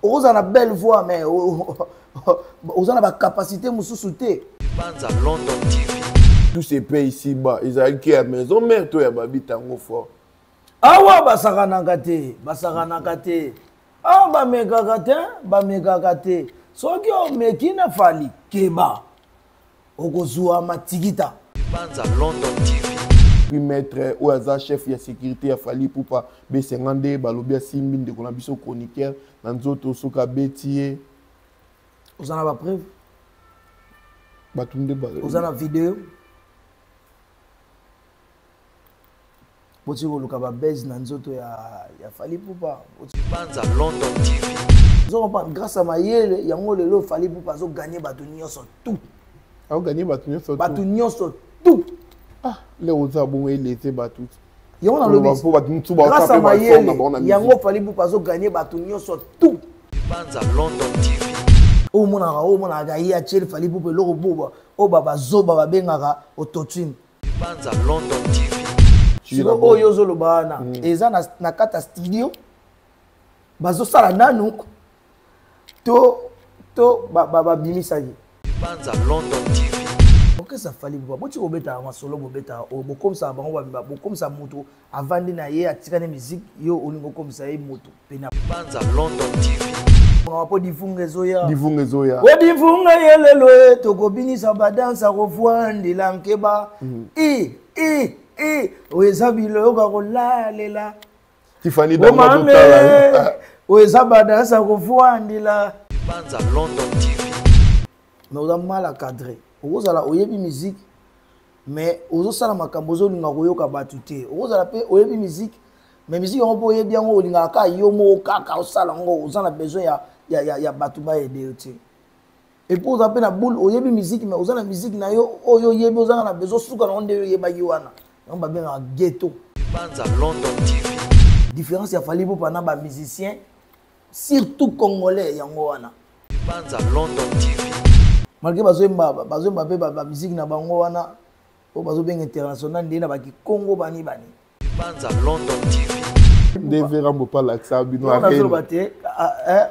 Okozala na belle voix mais oza na bacapacité mosusu te. Banza London TV. Tout se paye ici bas. Ezalaki ya maison mère to ya babita yango fort. Awa basakanaka te, basakanaka te. Awa bamekaka te, bamekaka te. Soki omeki na Fally, keba. Okozwa matikita. Banza London TV. Puis maître oyo aza chef ya sécurité ya Fally Ipupa besenga nde balobi asimbi ndeko na biso chroniqueur na nzoto soki abeti ye. Oza na ba preuve? Bato nde ba Oza na video? Boti koluka ba buzz na nzoto ya ya Fally Ipupa. Banza London TV. Ozo comprendre grâce à mayele yango lelo Fally Ipupa azo gagner bato nyonso tout. Azo gagner bato nyonso tout. Bato nyonso tout. Ah, leo oza bongo elese bato. Yango nalobi grâce à mayele yango Fally Ipupa azo gagner bato nyonso tout. Banza London TV. Omonaka omonaka ye atieli Fally Ipupa eloko boba oyo bazoba babengaka autotune. Banza London TV. Siko oyo ozoloba wana eza na kati ya studio bazosala nanu to to babimisaki. Banza London TV. Okesa Fally Ipupa boti kobetaka masolo bobetaka oyo bokomisaka bango bokomisa moto avandi na ye atikani musique yo olingi okomisa ye moto pena. Banza London TV. Mpo divunga ezoya. Divunga ezoya. O divunga ye lelo e tokobinisa badansa kovwandela nkeba. I i i oyo eza biloko ya kolalela. Tiffany Danga azotala. Oyo eza badansa kovwandela. Banza London TV. Mais oza mal encadré. Okozala oyebi musique mais ozosala makambo ozolinga koyoka bato te. Okozala pe oyebi musique mais musique yango mpo oyebi yango olingaka kaka yo moko kaka osala yango, oza na besoin ya bato baede yo te. Et puis oza pe na boule, oyebi musique mais oza na musique na yo oyo oyebi oza na besoin suka na yo nde oyebaki wana. Yango babengaka ghetto. Banza London TV. Différence ya Fally Ipupa na ba musiciens surtout congolais yango wana. Banza London TV. Malgré bazoyemba pe ba musique na bango wana oyo bazobenga international nde na baki Congo bani bani. Banza London TV. Nde Vera Mbopa alakisa bino arena. Nazoloba te,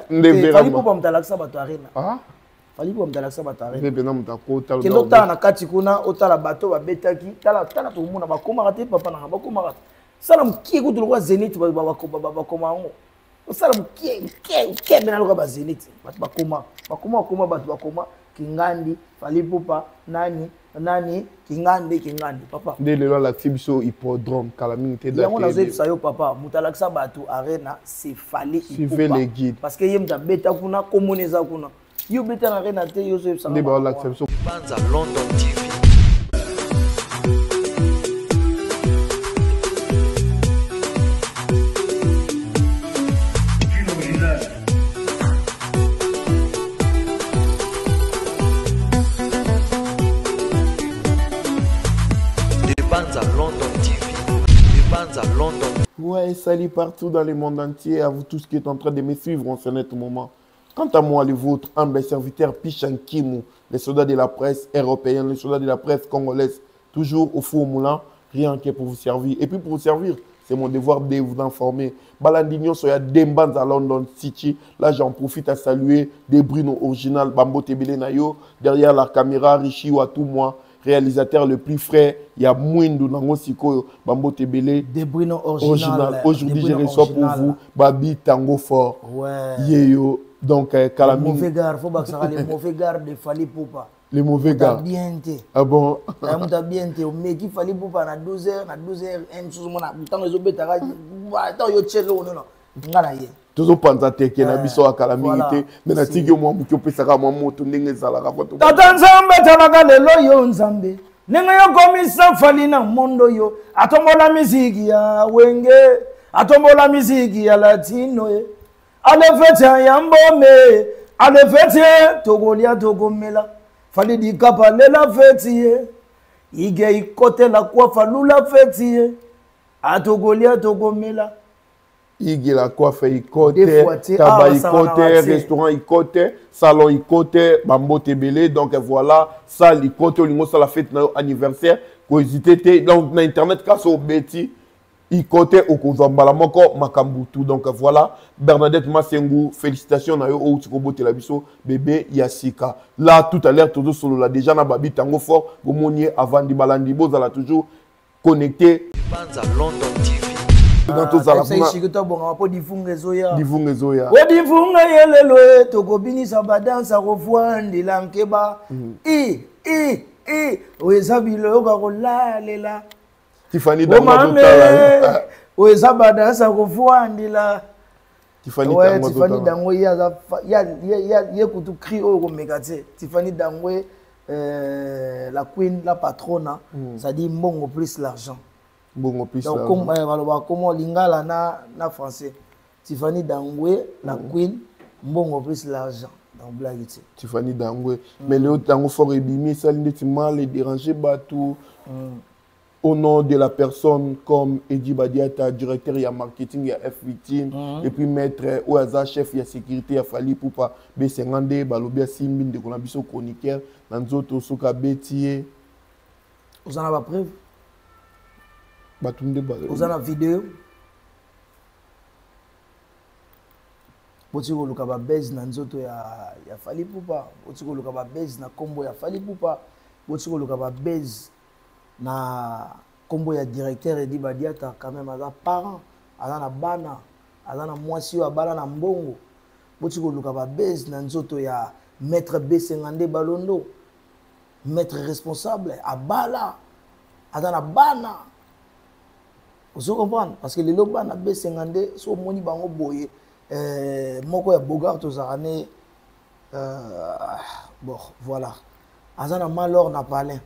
Nde te, Vera Fally Mbopa. Ipupa moto alakisa bato arena. Ah? Fally Ipupa moto alakisa bato arena. Nde mpenza moto akota Kende otala na kati kuna, otala bato babetaki, tala, tala tokomona bakomaka te papa nanga bakomaka. Sala mokie kutu lokola Zenith bakoma yango. Osala mokie, mokie, mokie mena lokola ba Zenith. Bato bakoma, bakoma, bakoma, bato bakoma. Kingandi, Fally Ipupa, nani, nani, Kingandi, Kingandi, papa. Nde lelo alakisi biso hippodrome, kala mingi te date Yango nazoyebisa yo papa, moto alakisa bato arena, c'est Fally Ipupa. Suivez les guides. Parce que ye moto abeta kuna, komona eza kuna. Yo beta na arena te, yo ozoyebisa Nde nga baolakisa biso. Banza London TV. Ouais, salut partout dans le monde entier, à vous tous qui êtes en train de me suivre en ce net moment. Quant à moi, le vôtre, humble serviteur Pichan Kimu, les soldats de la presse européenne, les soldats de la presse congolaise, toujours au four au moulin, rien que pour vous servir. Et puis pour vous servir, c'est mon devoir de vous informer. Balandinho, soya Dembanza London City. Là, j'en profite à saluer des Bruno original, Bambo Tebele Nayo, derrière la caméra, Richie Watou, moi, réalisateur le plus frais, il y a Mwindu Nango Sikoyo, Bambo Tebele. Des Bruno original. Original. Aujourd'hui, Des je Bruno reçois pour original. vous Babi Tango Fort. Ouais. Yeyo. Donc, Kalami. Les mauvais gars, faut pas que ça les mauvais gars de Fally Ipupa. Les mauvais Muta gars. bien te. Ah bon? Ya muta bien te. Mais qui Fally Ipupa na 12 heures, na 12 heures, un sous mon tant les autres betara, bah, tant yo tchelo, non, non. Nga na ye. Tozo panza teke na biso akala mingi Voilà. te, mais na tiki mwa muki opesaka mwa moto ndenge ezalaka po to- Tata Nzambe talaka lelo yo Nzambe. Ndenge yokomisa Fally na mondo yo, atombola miziki ya wenge, atombola miziki ya latino ye. Ale fete ya mbome, ale fete tokolia tokomela. Fally dikapa lela fete ye. Ige ikotela kwa falula fete ye. Atokolia tokomela. Ige la coiffe ikote, Des fois, tu sais, tabac ah, ça va, ikote, tu sais. restaurant ikote, salon ikote, bambo tebele. Donc voilà, salle ikote, olingo sala fête na anniversaire, ko hésiter te. Donc na internet ka so beti Ikote okozwa mbala moko makambo tout. Donc voilà, Bernadette Masengu, félicitations na yo outi kobotela biso bébé ya sika. Là tout à l'heure tozo solola déjà na babi tango fort bomoni avandi balandi bozala toujours connecté. Banza London TV. Donc tozala kuna siki tobongama mpo divunga ezoya. Divunga ezoya. O divunga ye lelo e tokobinisa badansa kovwandela nkeba. I i i oyo eza biloko ya kolalela. Tiffany Dango azotala. Oyo eza badansa kovwandela. Tiffany Ouais, Dango Tiffany azotala. Dango ye aza ye kutu cri oyo komeka te. Tiffany Dango la queen, la patrona, c'est-à-dire mbongo plus l'argent. Mbongo plus Donc, l'argent. comme, baloba comment lingala na français. Tiffany Dangwe, la queen, mbongo plus l'argent. Donc blague te. Tiffany Dangwe. Mais Léo Tango fort ebimi, ça ndeti mal et déranger batou. Au nom de la personne comme Eddy Badiata, directeur ya marketing ya F8, et puis maître Oaza, chef ya sécurité ya Fally Ipupa, B52, balobi ya Simbi, ndeko na biso chroniqueur, na nzoto soka bétier. Oza na ba preuve? Bato nde ba- Oza na vidéo? Boti koluka ba buzz na nzoto ya Fally Ipupa, boti koluka ba buzz na kombo ya Fally Ipupa, boti koluka ba buzz na kombo ya directeur Eddy Badiata, quand même aza parent, aza na bana, aza na mwasi oyo abala na mbongo. Boti koluka ba buzz na nzoto ya maître B52 Balondo, maître responsable abala, aza na bana. Ozo comprendre? Parce que lelo bana B52 so omoni bango boye, moko ya Bogart tozalaka ne bon, voilà. Aza na malheur na palin.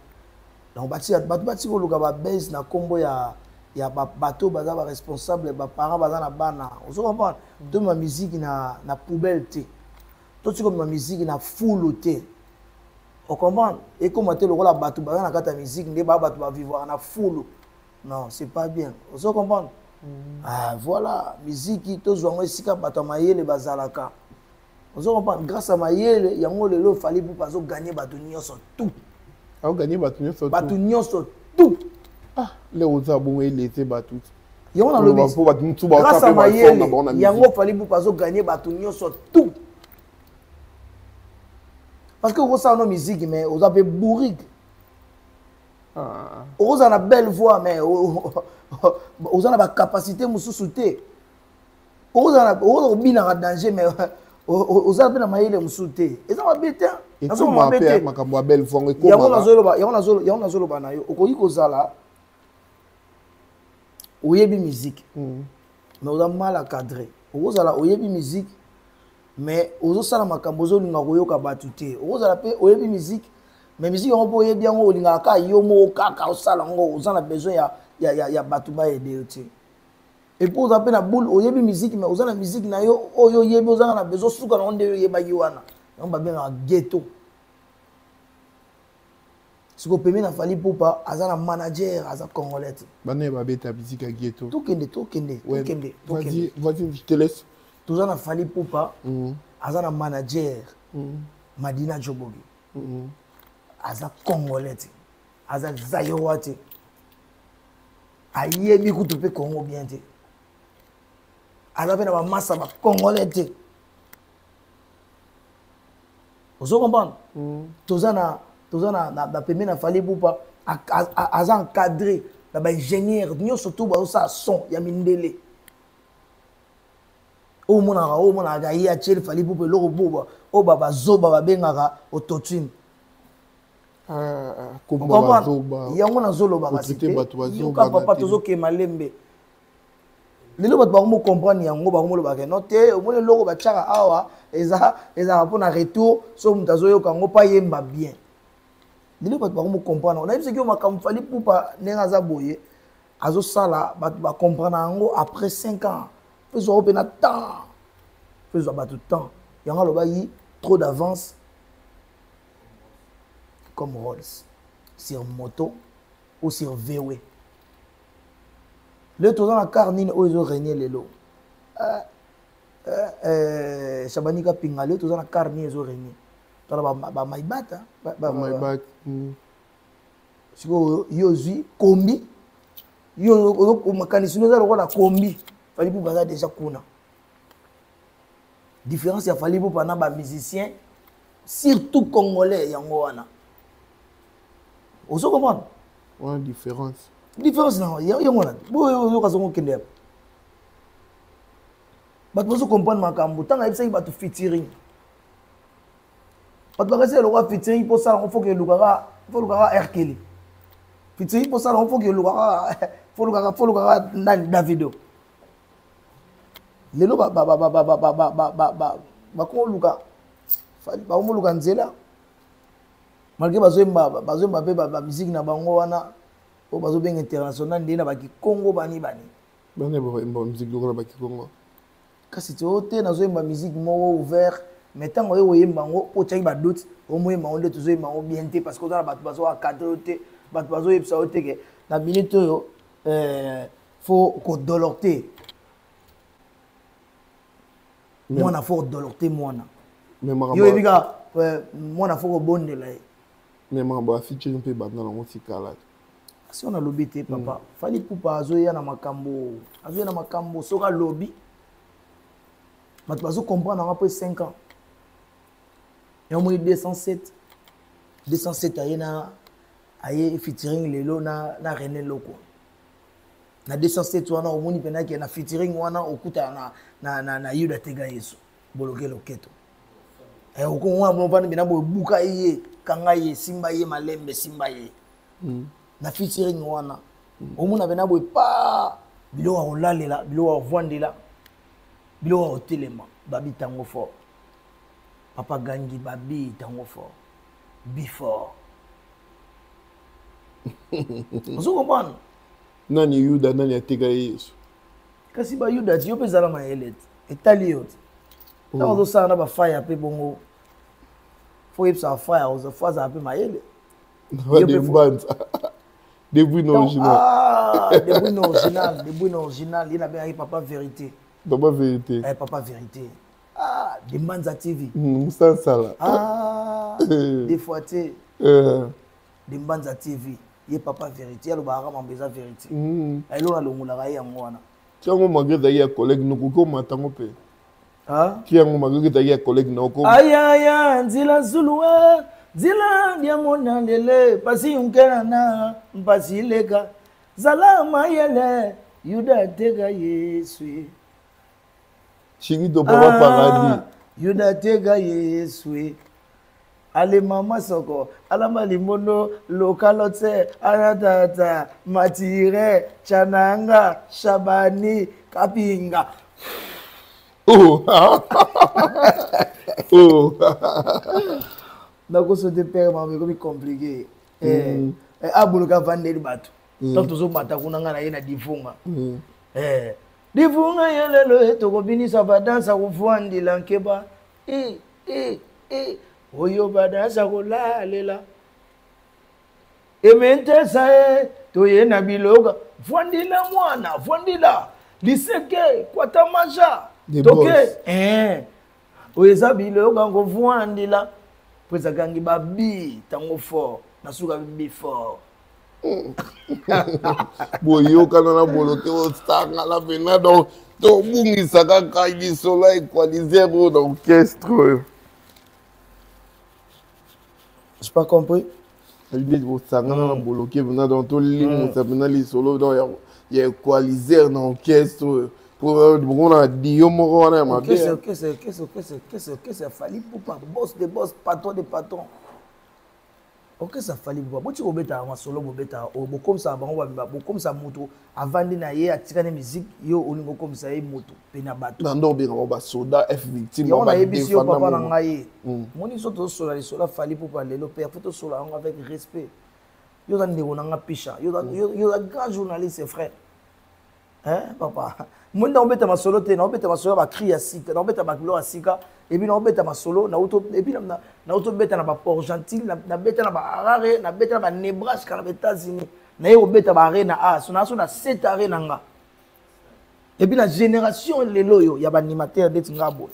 Donc, bato bati koluka ba base na kombo ya bato baza ba responsable, ba parents baza na bana. Ozo comprendre? To ma musique na poubelle te. To tiko ma musique na foule te. O comprendre? Et comme te lokola bato baza na kata musique nde ba bato ba vivre na foule. Non, c'est pas bien. Ozo comprendre? Ah, voilà, musique to zwango esika bato ya mayele bazalaka. Ozo comprendre? Grâce à mayele yango lelo Fally Ipupa azo gagner bato nyonso tout. Azo gagner bato nyonso tout. Bato nyonso tout. Ah, le oza bongo elete bato. Yango na lobi. Po bato mosusu ba Grâce à taper ba mayele, forme na bango na musique. yango Fally Ipupa azo gagner bato nyonso tout. Parce que oza na musique mais oza pe bourrique. Ah. Oza na belle voix mais oza na ba capacité mosusu te. Oza na, oza kobina na danger mais oza pe na mayele mosusu te. Eza mabe te, hein. Et Nazo comment mabe pe te. makambo ya belle voix, ekoma Yango ba? nazoloba, yango nazolo, yango nazoloba na yo. Okoki kozala oyebi musique. Mais oza mal encadré. Okozala oyebi musique mais ozosala makambo ozolinga koyoka bato te. Okozala pe oyebi musique mais musique yango mpo oyebi yango olingaka kaka yo moko kaka osala yango, oza na besoin ya bato ba aider yo te. Et puis oza pe na boule, oyebi musique mais oza na musique na yo oyo oyebi, oza na besoin suka na nde oyebaki wana. Yango babengaka ghetto. Siko pembe na Fally Ipupa aza na manager, aza congolais te. Bana babeta musique ya ghetto. Tokende, tokende, Ouais, tokende, vas-y, tokende. vas-y, je te laisse. Toza na Fally Ipupa, aza na manager, Madina Djobogi. Aza congolais te. Aza zaïrois te. Ayebi kutu pe Congo bien te. Aza pe na ba massa ba congolais te. Ozo comprendre? Toza na, toza na, na, na pembe na Fally Ipupa, aza encadré na ba ingénieur nyonso tout bazo sala son ya mindele. Oyo omonaka, oyo omonaka ye atieli Fally Ipupa eloko boba, oyo ba bazoba babengaka autotune. Ah, ah, komba Comprendre? bazoba. Yango nazoloba kasi Autorité te. bato bazoba Yoka na papa, télé. tozokema lembe. Lelo bato bakomo comprendre yango, bakomo loba ke non te, omoni eloko batiaka awa, ezalaka mpona retour, so moto azoyoka yango mpo ayemba bien. Lelo bato bakomo comprendre. Nayebi soki oyo makambo Fally Ipupa ndenge aza boye, azosala, bato ba comprendre yango après 5 ans. Mpo ezwaka mpe na temps. Mpo ezwa bato temps. Yango alobaki trop d'avance comme Rolls sur moto ou sur VW. Le toza na car nini oyo ezo régner lelo? Chabani Kapinga, le toza na car nini ezo régner? Toza na ba Maybach, hein? Ba, ba, Ba ba, ba. Maybach. Sikoyo, yo ozwi kombi Yo makanisi no eza lokola kombi. Fally Ipupa aza déjà kuna. Différence ya Fally Ipupa na ba musiciens surtout congolais yango wana. Ozo comprendre? Wana différence. Différence na yango wana. Boyo oyoka zongo kende ya. Bato bazo comprendre makambo ntango ayebisaki bato featuring. Bato bakasi eloko ya featuring mpo osala yango foke elukaka fo olukaka Hercule. Featuring mpo osala yango foke elukaka fo olukaka nani Davido. Lelo bakoluka bakomoluka nzela malgré bazoyemba bazoyemba mpe bamiziki na bango wana oyo bazobenga international nde na bakikongo bani bani. Bana bayemba musique lokola bakikongo. Kasi ti oyo te nazoyemba musique moko ouvert mais ntango oye koyemba yango mpo otiaki badoute omoyemba yango nde tozoyemba yango bien te parce que oza na bato bazo encadre yo te, bato bazoyebisa yo te ke na minute oyo faut kodolorte mwana, faut kodolorte mwana. Yo oyebi kaka mwana faut kobondela ye. Mais makambo ya featuring mpe banda nango tikala. Kasi oyo nalobi te papa, Fally Ipupa azoya na makambo, azoya na makambo. Soki alobi bato bazocomprendre yango après 5 ans. Yango moni 207 207 aye na aye featuring lelo na René Loko na 207 wana. Omoni mpena ke na featuring wana okutana na Yuda Tega Yesu boloke loketo. Okomona vandi mpena boye, buka ye, kanga ye, simba ye malembe, simba ye. Na featuring wana omona mpena boye pa biloko ya kolalela, biloko ya kovandela, biloko ya kotelema. Babi tango fort, papa gangi babi tango fort before. Ozo comprendre? Nani Yuda, nani ateka ye Yesu? Kasi bayuda ti yo mpe ezala mayele te, etali yo te. Ntango ozosala na bafaya mpe bongo fo oyebisa bafaya fo azala mpe mayele. Mbanza depuis na original. Ah, depuis na original, depuis na original ye nabengaki papa vérité. Papa vérité. Eh, papa vérité. Ah, de Mbanza TV. Musansala. Ah, des fois te de Mbanza TV ye papa vérité alobaka mambo eza vérité. Eloko alongolaka ye yango wana. Ti yango malgré ezalaki ya collègue nokoki omata yango mpe. Ti yango malgré ezalaki ya collègue na oko. Ayaya nzila zuluwa nzila diamona lele pasi yunkela na mpasi leka zala mayele Yuda teka Yesu. Chikito papa paradis. Yuda teka Yesu. Ale mama soko alamba limono lokalote anatata matire chananga shabani kapinga. Oh. Oh. Nakosote pere mama ekomi compliqué. Abuluka avandeli bato ntango tozomata kuna ngai na ye na divunga. Divunga ye lelo tokobinisa badansa kovwandila nkeba oyo badansa kolalela ementesa ye toye na biloko vwandila mwana vwandila liseke kwatamaja toke oyo eza biloko yango vwandila po ezakangi babi ntango fort nasuka bi fort. Boyokana na bolo te, osangana mpena donc tobungisa kaka lisolo ya equaliser oyo na orchestre oyo. J'ai pas compris. Bosangana na boloke mpena donc tolimwisa mpena lisolo donc ya equaliser na orchestre oyo bokomona dio moko wana ya mabe. Orchestre, orchestre, orchestre, orchestre, orchestre ya Fally Ipupa, boss de boss, patron de patron. Orchestre Fally Ipupa boti kobetaka masolo, bobetaka oyo bokomisaka bango, bokomisa moto avandi na ye atikani musique, yo olingi okomisa ye moto mpe na bato. Na ndo obengaka basoda F victime. Yango nayebisi yo papa na ngai, moni so tozosola lisolo ya Fally Ipupa lelo mpe faut tosola yango avec respect. Yo oza ndeko na nga Pisha, yo oza grand journaliste, frère. Hein, papa moi naobeta masolo te, naobeta masolo ya bacri ya sika, naobeta babiloko ya sika et puis naobeta masolo et puis naotobeta na baport gentil, nabeta na baharare, nabeta na banebraska na baétats-unis, naye kobeta baarena a so naso na 7 arena nga. Et puis na génération lelo oyo ya baanimateur ndeti nga boye,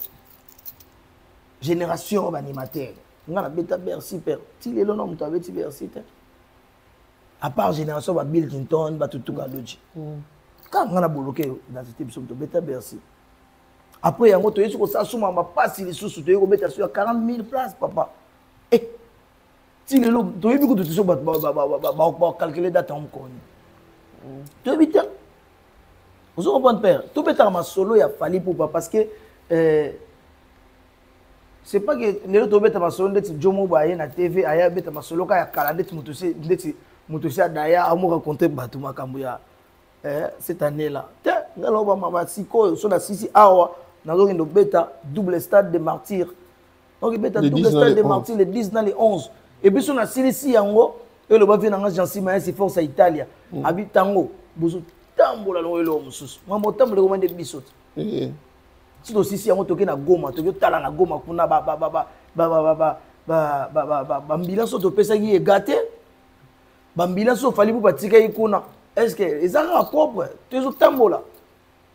génération oyo baanimateur nga nabeta Bercy père ti lelo na moto abeti Bercy te. À part génération ba Bill Clinton, ba Tutuka Luji. Kaka nga na boloke identité biso tobeta Bercy. Après yango toyei kosala suma bapasi lisusu, toyei kobeta so ya 40 000 place, papa. Eh, ti lelo toyebi kutu te so bato bacalcule date yango mokoni, toyebi te. Ozo comprendre, père? Tobetaka masolo ya Fally Ipupa parce que c'est pas que lelo tobeta masolo ndeti jomo boye aye na TV, aye abeta masolo kaka ya kala, ndeti moto se, ndeti moto se adaya amo raconte bato makambo ya cette année là te. Nga loba mama, sikoyo so nasisi awa, nazokende obeta double stade de martyr. Donc ebeta Le double 10 na stade le de 11. martyr le 10 na le 11. Et puis so nasilisi yango, eloba vie nanga Jansi Mayasi, Force ya Italia, abi tango bozotambola longo eloko mosusu, mambo otambola ekoma nde biso te. Si tosisi yango, toke na Goma, toke otala na Goma kuna bambila so topesaki ega te, bambila so ofali mpo batikaki kuna. Est ce que eza kaka propre to ezotambola?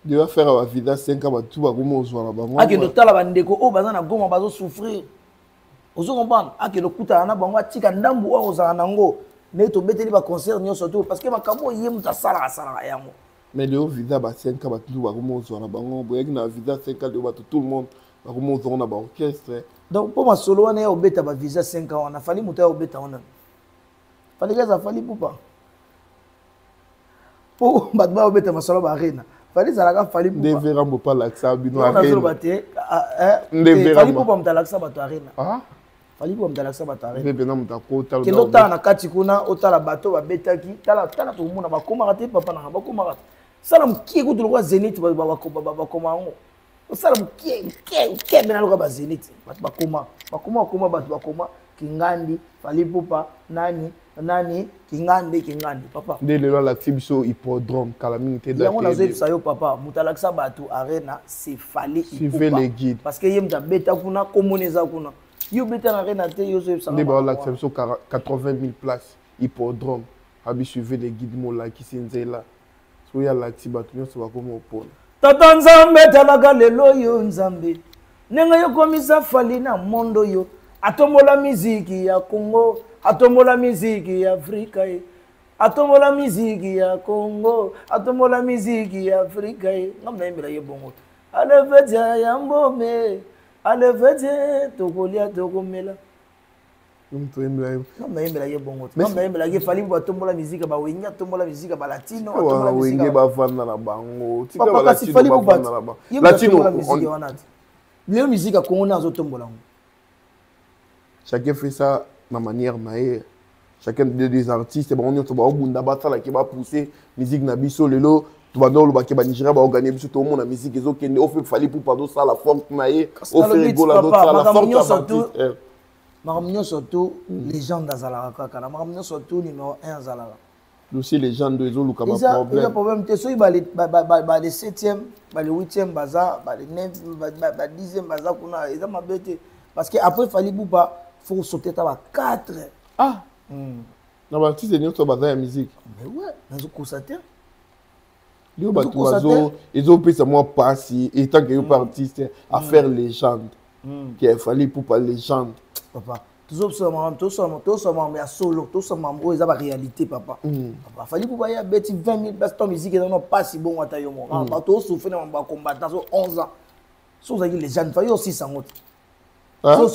Dewa faire bavisa 5 ans, bato bakoma ozwa na bango. Akende otala bandeko oyo baza na Goma, bazosouffrir, ozo comprendre? Akende okutana na bango, atika ndambu oyo ozala nango ndenge tobeteli baconcert nyonso to, parce que makambo oyo ye moto asalaka, asalaka yango. Mais lelo visa ba 5 ans, bato bakoma ozwa na bango. Boyaki na visa 5 ans, lelo bato, tout le monde bakoma ozwa na baorchestre. Donc mpo masolo wana ya obeta bavisa 5 ans wana, Fally moto ya obeta wana, Fally kaza Fally Ipupa, mpo bato baya obeta masolo baarena, Fally ezalaka Fally. Nde Verambo mpo alakisa bino. Nazoloba te. Nde Fally Verambo. Ipupa moto alakisa bato arena. Ah. Fally Ipupa moto alakisa bato arena. Mpe mpena moto akota. Kende otala na kati kuna, otala bato babetaki, tala, tala, tokomona bakomaka te, papa nanga, bakomaka te. Sala mokie kutu lokola Zénith, bakoma yango, osala mokie mokie mokie mena lokola bazénith, bato bakoma, bakoma, bakoma, bato bakoma Kingandi, Fally Ipupa, nani nani, Kingandi, Kingandi, papa. Nde lelo alakisi biso hippodrome kala mingi te. Yango nazoyebisa yo, papa, moto alakisa bato arena, c'est Fally. Suivez les guides. Parce que ye moto abeta kuna, komona eza kuna. Yo obeta na arena te, yo ozoyebisa. Nde baolakisa biso 80 000 places hippodrome, abi suivez les guides, molakisi nzela soki alakisi bato nyonso bakoma opona. Tata Nzambe, talaka lelo oyo, Nzambe, ndenge yokomisa Fally na monde oyo, atombola miziki ya Congo, atombola miziki ya Afrika ye, atombola miziki ya Congo, atombola miziki ya Afrika ye. Ngam nayembela ye bongo te. Alefetia ya mbome, alefetie, tokolia, tokomela. Moto oyembela ye. Ngam nayembela ye bongo te. Mais Ngam nayembelaki Fally po atombola miziki ya bawenge, atombola miziki ya balatino, atombola miziki wenge ya bavanda na bango, tika. Papa, kasi Balatino Fally Ipupa bavanda na bango. ye moto Latino atombola miziki wana te. Lelo miziki ya Kongo nde azotombola yango. Chacun fait ça na manière na ye. Chacun des artistes, bango nyonso baobunda, basalaki, bapousse musique na biso. Lelo tobanda olobaki banigéria baoganye biso, toomona musique ezokende ofe. Fally Ipupa azosala forte na ye. Kasi nalobi ofe Gola papa, azosala makambo forte ya nyonso baartiste. Makambo nyonso tu, légende azalaka kaka na makambo nyonso tu, numéro 1 azalaka. Dossier légende ezoluka Eza baproblème. Problème te. Soki bale 7e, bale 8e baza, bale 9, ba 10e baza kuna, eza mabe te, parce que après Fally Ipupa, faut sauter ta ba 4. Ah, na baartiste nyonso baza ya musique. Mais ouais, nazokosa te. Lio bato Ezokosa bazo ezopesa mwa pasi etant que yo mpe artiste, affaire légende ke Fally Ipupa légende. Papa, tozosala makambo, tozosala makambo ya solo, tozosala makambo oyo eza baréalité, papa. Papa, Fally Ipupa ye abeti 20 000 place to musique eza no pasi bongo, ata yo moko bato osouffre na mambo ya combattant so 11 ans. So ozalaki légende, Fally osisa yango te. Ah?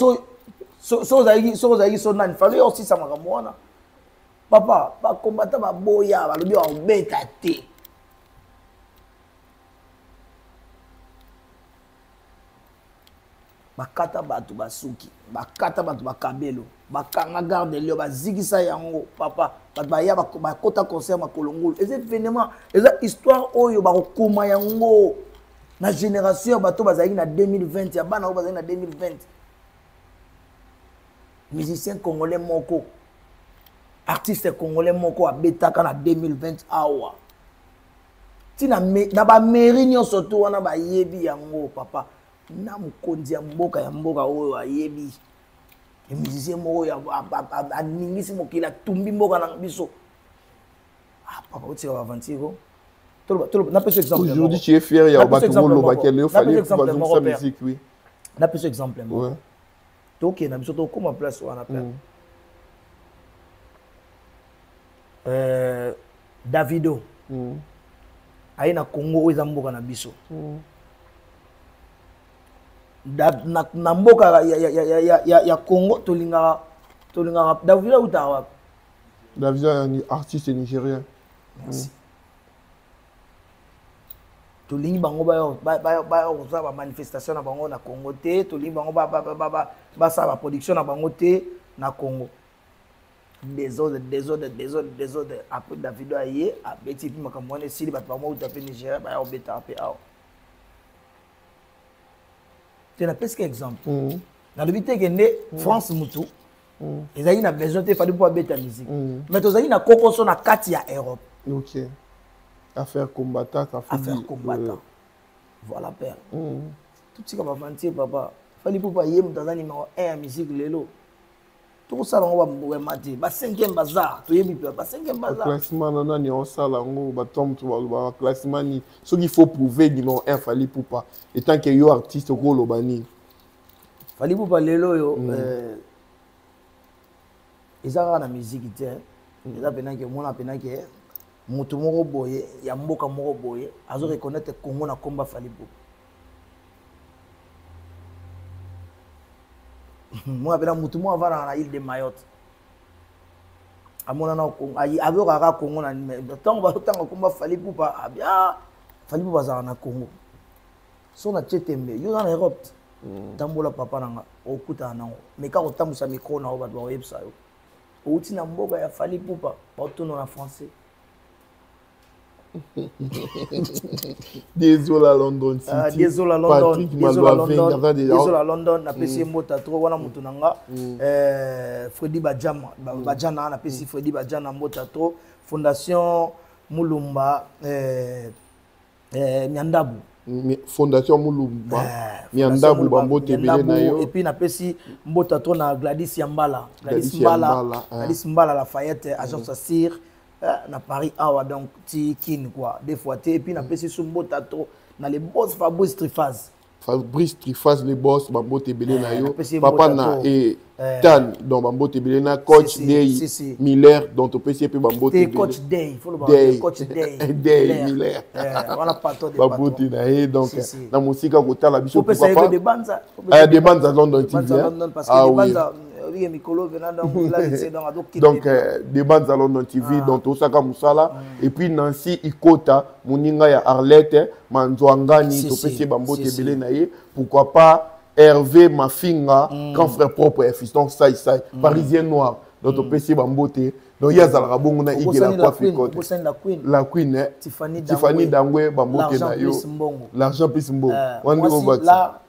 So ozalaki so nani, Fally osisa makambo wana, papa. Bacombattant baboya, balobi bakobeta te. Bakata bato basuki, bakata bato bakabelo, bakanga garde lio, bazikisa yango, papa. Bato baya bakota concert makolo ngulu. Eza événement, eza histoire oyo bakokoma yango na génération ya bato bazalaki na 2020, ya bana oyo bazalaki na 2020. Musicien congolais moko, artiste congolais moko abetaka na 2020 awa ntina na bamairie nyonso to wana, bayebi yango, papa. Na mokonzi ya mboka oyo ayebi musicien moko oyo aningisi mokili, atumbi mboka na biso. Ah papa, otika baaventure ko. Napesa exemple. Aujourd'hui tu es fier ya bato bolobaki lelo Fally exemple bazongisa musique, oui. Napesa exemple moko. Tokende na biso, tokóma place wana, père. Davido aye na Congo oyo eza mboka na biso. Na mboka ya Congo tolingaka Davido autaka wapi? Davido artiste nigérien. Merci. Tolingi bango baya kozala bamanifestation na bango na Congo te, tolingi bango basala baproduction na bango te na Congo. Désordre, désordre, désordre, désordre. Après Davido aye abeti, epi makambo wana esili, bato bango uta mpe Nigeria baya kobetaka mpe awa te. Napesika exemple, nalobi te ke nde France mutu ezalaki na besoin te Fally mpo abeta musique, mais tozalaki na kokoso na kati ya Europe. Ok, affaire combattant, ça fait affaire combattant. Voilà, père. Totika bavantier papa. Fally mpo ye moto aza numéro 1 ya musique lelo, tokosala yango bambwema te. Ba 5e baza, toyebi mpe ba 5e baza. Classement na nani osala yango? Bato moto balobaka classement nini? Soki il faut prouver numéro 1 Fally Ipupa, étant que yo artiste, okoloba nini? Fally Ipupa lelo oyo eza kaka na musique te, eza mpenake omona mpenake moto moko boye ya mboka moko boye azo reconnaître Congo na komba Fally Ipupa. Mona mpena motu moko avandaka na île de Mayotte, amonana ayokaka kaka Congo na ntango bazotanga komba Fally Ipupa, abia Fally Ipupa azalaka na Congo. So na tie tembe, yo oza na Europe te, tambola papa na nga, okutana nango. Mais kaka otambusa micro na yo, bato bakoyebisa yo outi na mboka ya Fally Ipupa, baotuna na français. Désolé London City. Ah, désolé London, désolé London, désolé London, napesi ye mbote trop wana moto na nga. Freddy Bajama, Bajana, napesi Freddy Bajana mbote trop. Fondation Mulumba Nyandabu. Fondation Mulumba Nyandabu, bambote ebele na yo. Et puis napesi mbote trop na Gladys Yambala, Gladys Mbala, Gladys Mbala Lafayette, agence Sir na Paris awa, donc ti kin quoi, des fois te. Et puis napesi su mbote trop na les boss Fabrice Trifaz. Fabrice Trifaz, le boss, bambote ebele na yo. Papa na e Tan, donc bambote ebele na coach Day Miller, donc topesi ye mpe bambote ebele. Coach Day, faut le coach Day. Day Miller, wana patron de bambote na ye. Donc na mosika kotala biso, pourquoi pas de Banza. De Banza London TV. Parce que de Banza obike mikolo vena, donc là c'est donc adoki. Donc de Banza London TV, donc tosaka mosala. Et puis Nancy Ikota, moninga ya Arlette Manzwangani, topesi ye bambote ebele na ye. Pourquoi pas Hervé Mafinga, grand frère propre ya fiston Sai Sai, parisien noir, donc topesi ye bambote. Donc ye azalaka bongo na Igela Coiffe, la Queen Tiffany Dangwe, bambote na yo. L'argent plus mbongo wana ndenge obakisa.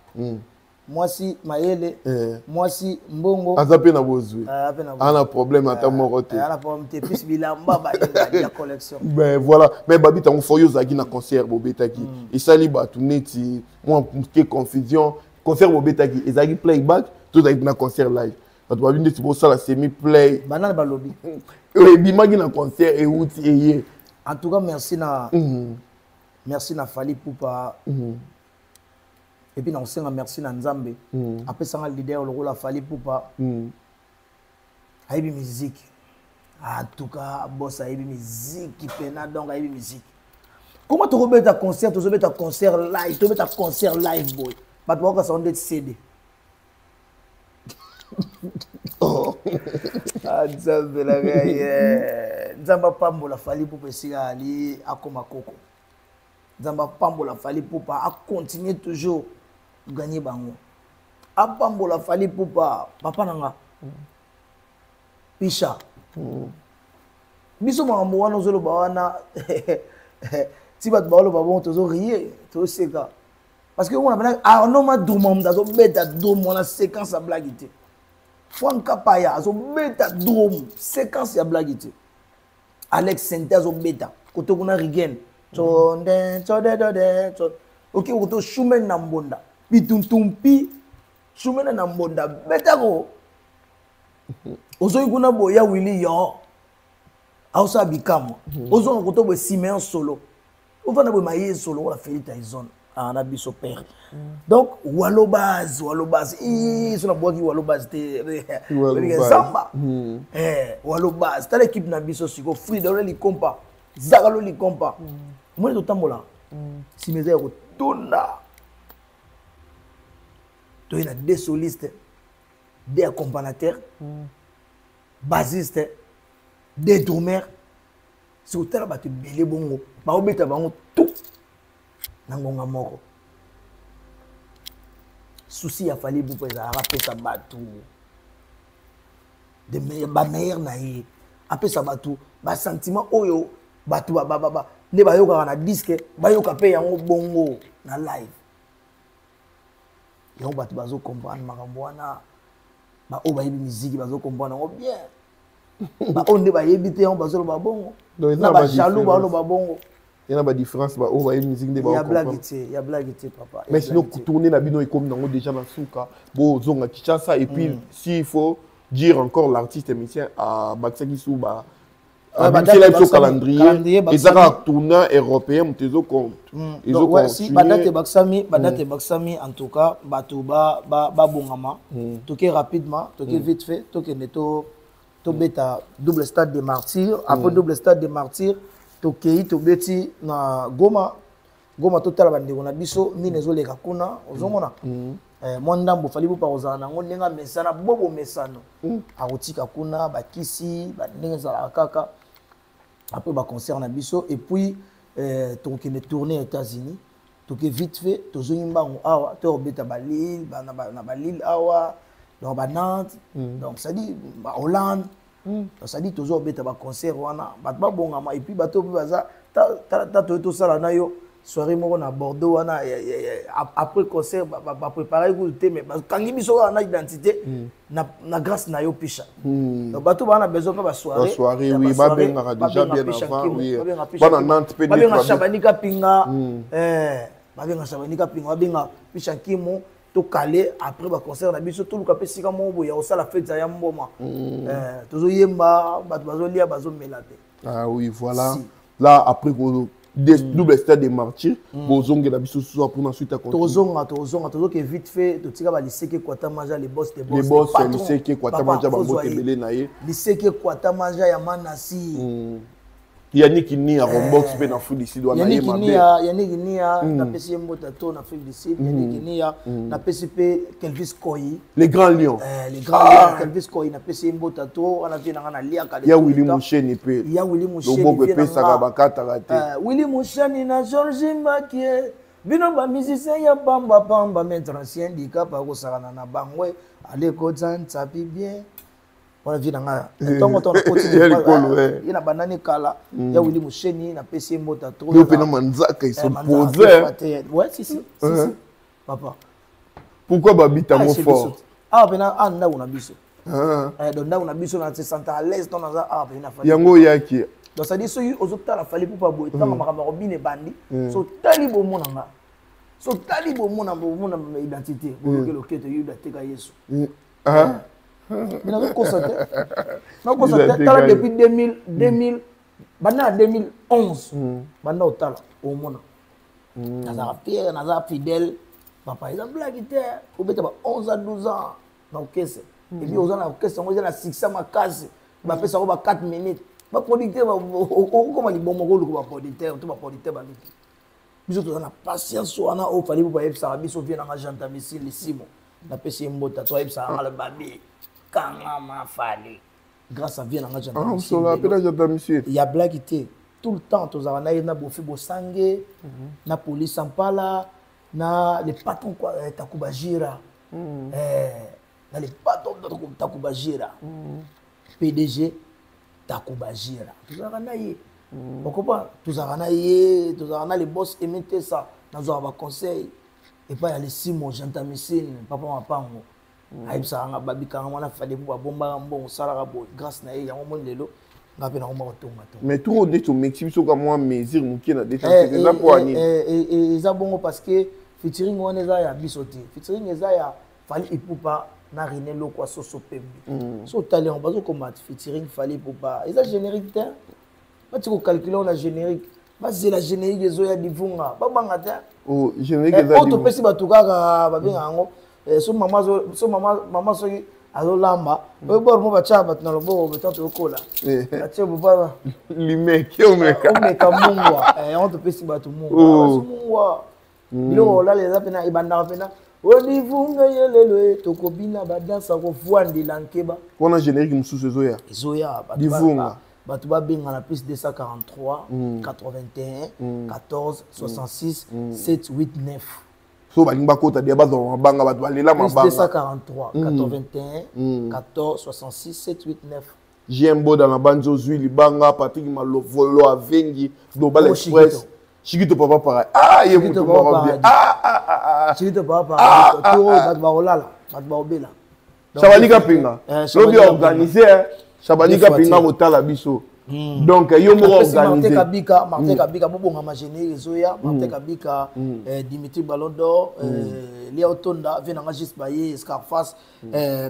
Mwasi mayele, mwasi mbongo. Aza mpe na bozwi, ana problème ata moko te. Ana problème te, plus bilamba ya collection. Ben voilà, mais babi ntango fo yo ozalaki na concert bobetaki, esali bato neti mwa moke confusion. Concert bobetaki ezalaki playback to ezalaki na concert live? Bato babi ndeti bosala semi play. Banani balobi? Oyo ebimaki na concert euti eye. En tout cas merci na Fally Ipupa. Et puis nakosenga merci na Nzambe apesanga leader lokola Fally Ipupa. Ayebi musique, en tout cas boss ayebi musique pena, donc ayebi musique. Comment tokobeta concert, tozobeta concert live, tobeta concert live boy, bato bakokasa ndeti CD. Ah, Nzambe na ngai, Nzambe apambola Fally Ipupa esika ali, akoma koko. Nzambe apambola Fally Ipupa, acontinue toujours gagner bango. Apambola Fally Ipupa, papa na nga Pisha. Biso makambo wana ozoloba wana ti bato baoloba bongo, tozorie, tozoseka, parce que omona pena Arnaud Madruma, moto azobeta drum wana, séquence ya blague te. Frank Kapaya azobeta drum, séquence ya blague te. Alex Sente azobeta kote kuna, Rigen tsonde tsodedode. Oke koto Shumen na mbonda pituntumpi, Shumene na mbonda betako. Ozoki kuna boya Willi yo aosala bikamwa. Ozonga koto boye, Simeon solo, ovanda boye, maye solo ola Feli Tyson. Ah, na biso père. Donc Walobaz, Walobaz, so nabwaki Walobaz te. Walobaz. Zamba. Eh, Walobaz, tala équipe na biso siko Frida ole likompa. Zakalo likompa. Moni totambola. Sima eza ya kotonda. Toye na deux solistes, deux accompagnateurs, bassiste, deux drummers. Soki otala bato ebele bongo, baobeta bango tout na ngonga moko. Souci ya Fally Ipupa ezalaka apesa bato bameilleur na ye, apesa bato basentiment oyo bato nde bayokaka na disque, bayoka mpe yango bongo na live. Yango bato bazocomprendre makambo wana, baoyo bayebi miziki bazocomprendre yango bien, baoyo nde bayebi te yango bazoloba bongo, na bajaloux baoloba bongo. Ya na badifférence, baoyo bayebi musique nde. Ya blague te, ya blague te, papa. Mais sinon tourner na bino ekomi nango déjà na suka, bozonga Kinshasa. Et puis s'il faut dire encore, l'artiste musicien abakisaki su ba abimisela biso calendrier, eza kaka tournée européen moto. Badate ebakisami, badate ebakisami. En tout cas bato babongama, toke rapidement, toke vite fait, tokende tobeta double stade de Martyr. Après double stade de Martyr, tokei tobeti na Goma. Goma, totala bandeko na biso nini ezoleka kuna. Ozomona mwa ndambo Fally Ipupa kozala nango ndenge amesana, bobo mesano akotika kuna bakisi ndenge ezalaka kaka après baconcert na biso. Et puis tokokende tourner États-Unis, toke vite fait, tozongi mbango awa, tokobeta balille na balille awa, donc banantes, donc c'est-à-dire bahollande, donc c'est-à-dire tozobeta baconcert wana, bato babongama. Et puis bato mpe baza ta toye tosala na yo soirée moko na Bordeaux wana après concert, bapréparé kutu te, mais bakangi biso kaka na identité na grâce na yo Pisha. Donc bato baa na besoin mpe basoirée. Basoirée, oui, babengaka déjà bien avant, oui. Bana Nantes mpe. Babenga Shabanika Pinga, babenga Shabanika Pinga, babenga Pisha Nkimu, tokale après baconcert na biso, toluka mpe esika moko boye ya kosala fête ya mboma. Tozoyemba, bato bazolia, bazomela te. Ah oui, voilà. Si. Là, après double stade des Martyrs, bozongela biso soir pour ensuite à continuer. Tozonga, tozonga, tozoke vite fait, totika baliseke Kwata Manja, les boss des boss. Les boss, liseke Kwata Manja, bambote ebele na ye. Liseke Kwata Manja ya Manasi. Yannick Nia Rombox mpe na Afrique du Sud wana ye mabe. Yannick Nia, napesi ye mbota to na Afrique du Sud. Yannick Nia, napesi mpe Kelvis Koi. Les grands lions. Les grands lions, Kelvis Koi, napesi ye mbota to wana, vie nanga naliaka. Ya Willy Musheni mpe. Ya Willy Musheni. Loboko epesaka, bakataka te. Willy Musheni na Georgi Makie, bino bamusicien ya pambapamba, maître ancien dikapa akosakana na bango, alekota ntsapi bien wana, vie na nga ntongo ntongo nakoti ye na bandani kala ya Willy Musheni, napesi ye mbota trop. Yo mpe na manzaka, ils sont posés. Ouais, si si si si, papa. Pourquoi babitango fort? Awa mpena a ndako na biso, donc ndako na biso na se sentir à l'aise ntango naza awa mpena Fally. Yango oyaki. Donc c'est-à-dire soki ozotala Fally Ipupa boye, ntango makambo ya kobina ebandi, so otali bomona nga, so otali bomona, bomona identité, boyoki loketo Yuda teka Yesu. Mais nazokosa te, nakosa te. Tala depuis 2000, 2000, banda na 2011, banda otala, omona nazalaka fier, naza fidèle, papa. Eza blague te, obeta ba 11 à 12 ans na orchestre, et puis oza na orchestre yango eza na succès makasi, bapesa yango ba 4 minutes, baproducteur okokoma libomo, koluka baproducteur to baproducteur baluki biso. Toza na patience wana oyo Fally po bayebisaka biso. Vie nanga Janta Misili Lisimo, napesi ye mbota to ayebisaka nga babi kangama Fally grâce à vie nanga Janta. Mpe na Janta Misili. Ya blague te, tout le temps tozalaka na ye na Bofi Bosange, na Police Ampala, na le patron quoi, Takuba Jira, na le patron Takuba Jira, PDG Takuba Jira, tozalaka na ye. Okopa tozalaka na ye, tozalaka na le boss Aimé Tesa, nazwaka baconseil epai ya Lesimo Jantamisine, papa mapango. Ayebisaka nga babikanga mwana Fally mpo babombaka mbongo, osalaka boye grâce na ye. Yango moni lelo nga mpe nakoma kotonga tonga. Mais trop nde tomeki biso ka mwa mesure moke na détente, eza mpo ya nini? Eza bongo parce que featuring wana eza ya biso te. Featuring eza ya Fally Ipupa na René Lokwa Soso Pembe. So otali yango, bazokoma featuring Fally Ipupa, eza générique te, bati kocalcule na générique. Bazela générique ezoya divunga, babanga te. Oh, générique eza oyo topesi bato kaka babenga yango. So mama, so mama soki azolamba oyo bor mo batyaka bato na loboko betan toyokola batie boba limeki omeka. Omeka mungwa. Yango topesi bato mungwa. Mungwa biloko kolala eza mpena ebandaka mpena odivunga yelelo e tokobina badansa kofwandela nkeba. Wana générique mosusu ezoya. Ezoya. Divunga. Bato babengana plus 243 81 14 66 7 8 9. So balingi bakota dia bazwa mabanga, bato balela. Plus mabanga 243 81 14 66 7 8 9. JM Boda na banzi ozwi libanga, Patrick Malovolo avengi Global Oh, Express Shikito papa para ah ye Shikito mutu papa moko bien. Paradis. Ah ah ah ah. Chikito papa para toro, bato bakolala, bato bakobela. Shabani Kapinga Shabani lobi Kapinga. organisé hein. Shabani Deux fois Kapinga tir. kotala biso, donc yo moko Napesi Martin organisé. Kabika, Martin Kabika, bobongama, générique ezoya. Martin Kabika, Dimitri Ballon d'Or, Lia Otonda, vie nanga Gis Baye, Scarface,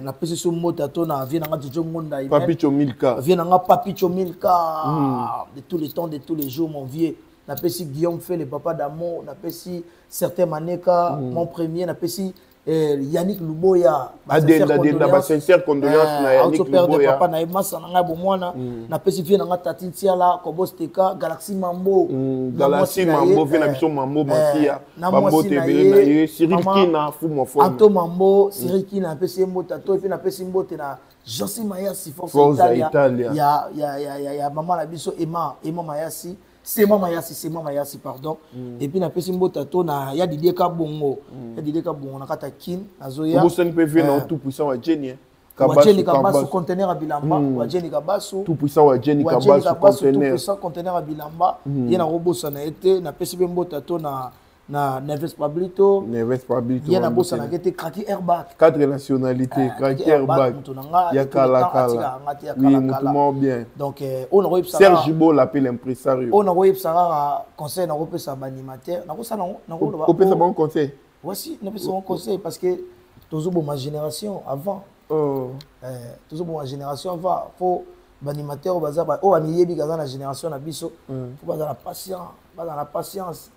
napesi so mota to na vie nanga Jojo Ngonda Imen. Papicho Milka. Vie nanga Papicho Milka, de tous les temps, de tous les jours, mon vieux. Napesi Guillaume Fait, le papa d'amour, napesi certain Maneka, mon premier, napesi Yannick Luboya. Adenda, Adenda, ba sincère condoléance na Yannick Luboya. Papa na ye, masa na ngai bomwana. Napesi vie nanga Tati Ntiala, Kobosteka, Galaxy Mambo, na Galaxy mwasi na ye, Mambo, vie na biso Mambo Masia, na bambote mwasi na ebele na ye, ye, Cyril mama Kina Fumo Fomo. Anto Mambo, Cyril Kina, napesi ye mbote ato. Et puis napesi mbote na Josi Mayasi, Force Forza Italia, Italia. Ya mama na biso Emma, Emma Mayasi, Sema Mayasi, Sema Mayasi, pardon. Et puis napesi mbote ato na ya Didier Kabongo, ya Didier Kabongo na kati ya Kin nazoya. Obosani mpe vie na tout puissant wa Jenny hein. Wajeni Kabasu, conteneur ya bilamba, Wajeni Kabasu. Tout puissant wa Jenny Wajeni Kabasu Kabasu, tout conteneur. puissant, conteneur ya bilamba, ye nakobosana ye te. Napesi mpe mbote to na Neves Pablito. Neves Pablito. Ye nabosanaka te, Kraki Airbag. Quatre nationalités, Kraki Airbag. Moto na nga Ya tout le temps kala kala. atikaka nga te, ya Oui, kala mutu kala. moko bien. Donc oyo nakoyebisa Serge Bola mpe l'impresario. Oyo nakoyebisa kaka, conseil nakopesa baanimateur, nakosala yango, nakoloba. Opesa bango conseil. Voici, napesa bango conseil parce que tozoboma génération avant. Oh. Tozoboma génération avant. Fo baanimateur oyo baza oyo bamiyebi kaza na génération na biso, fo baza na patient, baza na patience.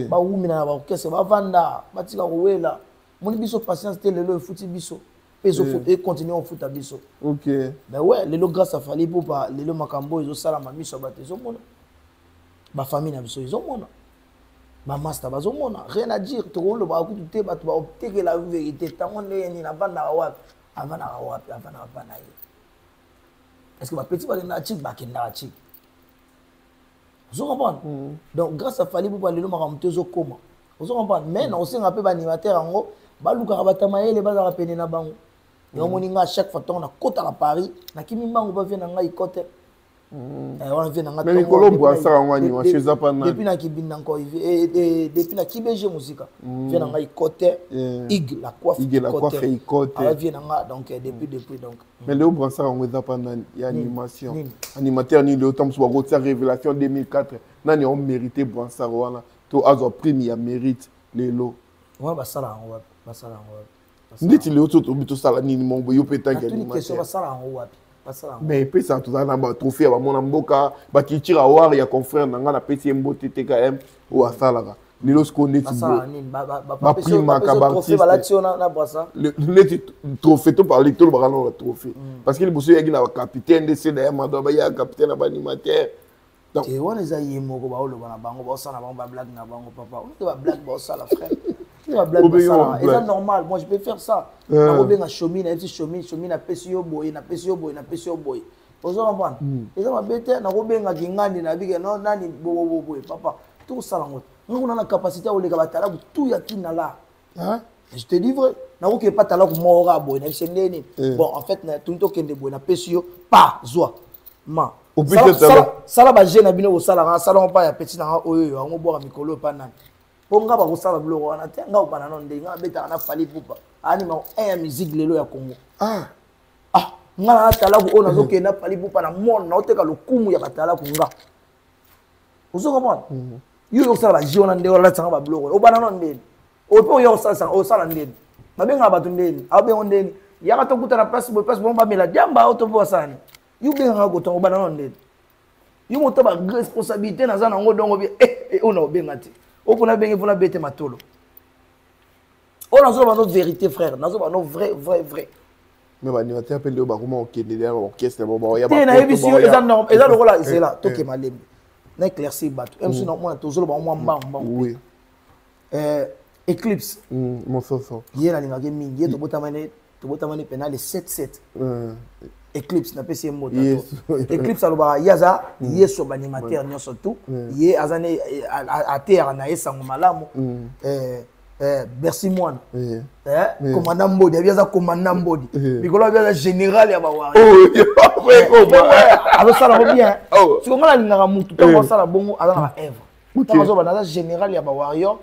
Bawumina na baorchestre, bavanda, batika kowela. Moni biso patience te, lelo efuti biso mpe econtinue kofuta biso. Ben ouais, lelo grâce à Fally Ipupa, lelo makambo oyo ezosalama, miso ya bato ezomona, bafamille na biso ezomona, bamaster bazomona. Rien à dire, tokolobaka kutu te, bato baotekela vérité. Ntango ndenge nini avandaka wapi, avandaka wapi, avandaka pa na ye? Est ce que bapeti bakendaka chik, bakendaka chik? Ozo comprendre? Donc grâce à Fally Ipupa, lelo makambo te ezokoma, ozo comprendre? Mais na kosenga mpe baanimateur yango balukaka bato ya mayele bazalaka pene na bango. Yango moni nga, chaque fois ntongo nakota na Paris, nakimi mbango bavie na ngai kote wana vie na nga. Mais mikolo Brassard yango animation eza pa nani? Depuis na kibinda nko, depuis na kibg mosika, vie na ngai kote Ig la coiffe. Ig la coiffe, Ikote. Ala vie na nga, donc depuis donc. Mais leo Brassard yango eza pa nani ya animation? Nini? Animateur nini leo ntango mosusu bakotia révélation 2004? Nani yango mérité Brassard wana to azwa prime ya mérite lelo? Wana basala yango wapi? Basala yango wapi? Basala Ndeti leo to tobi tosala nini mongo yo mpe tanki natuni question. animateur. Basala yango wapi? Basala yango? Mais epesaka, tozala na batrophée ya bamona mboka, bakitira war ya confrère na ngai, napesi ye mbote TKM oyo asalaka lelo sikoyo ndeti Basala nini? Baprimaka trophée baartiste. Balati yo na brassard. Neti trophée toparle, tolobaka nano na trophée parce que liboso eyaki na bacapitaine nde se daya mado baya capitaine na baanimateur. Donc Te, wana eza ye moko baoloba na bango, baosala na bango bablague na bango. Papa, ote bablague baosala, frère, te bablague. Obengi Basala bablague. eza normal, moi je peux faire ça. Nakobenga Shomi, nayebisi Shomi: Shomi, napesi yo boye, napesi yo boye, napesi yo boye. Ozo comprendre? Eza mabe te. Nakobengaki ngandi, nabike no nani boboboboye. Papa, tokosala yango te. Nga kuna na capacité ya koleka batalaku tu ya kina la. Hein? Je te dis vrai, nakoki epa talaku moko kaka boye, nayebisi nde nini. Eh. Bon, en fait tuni tokende boye, napesi yo pa zwa ma. Opesi Sala- yo talent. sala baje na bino kosalaka, sala ngo mpa ya petit na nga oyo oyo yango bwaka mikolo epa nani, mpo nga bakosala biloko wana te. Nga obana no ndenge nga abetaka na Fally Ipupa, anima un ya musique lelo ya Congo. Ah, nga na natalaku oyo nazokende na Fally Ipupa na monde, naoteka lokumu ya batalaku. Nga ozo comprendre? Yo okosala baje wana ndenge olatisanga babiloko, obana no ndeni oyo mpe oya osala ndeni, babengaka bato ndeni, aobengo ndeni, yaka tokutana place boye, place bongo, bamela diamba oyo to mpo basala nini. Yo obengaka kotonga, obana no ndeni. Yo moto ba responsabilité naza nango dongo bi eh, eh oyo na obenga te. Oyo pona benge pona bete matolo. Oyo nazoloba no vérité frère, nazoloba no vrai vrai vrai. Mais baanimateur mpe nde bakoma kokende deya baorchestre baoya te. Nayebisi yo, eza eza lokola eh, zela eh. Tokema lembe na éclaircir bato mc na mwana tozoloba mwa mbangu mbangu. Oui. Eclipse. Mososo. Ye nalingaki mingi ye, tobotamani pena le 7 7. Eclipse, napesi ye mota. Eclipse alobaka ye aza yesu ya baanimateur nyonso tu. Ye aza ne ateyaka na ye sango malamu. Bercy mwana commandant Mbodi abi aza commandant Mbodi mikolo abi aza général ya bawari, azosala ngo bien. Siko nga nalingaka mutu ntango asala bongo, aza na baœuvre. Ntango azoba naza général ya bawarrior,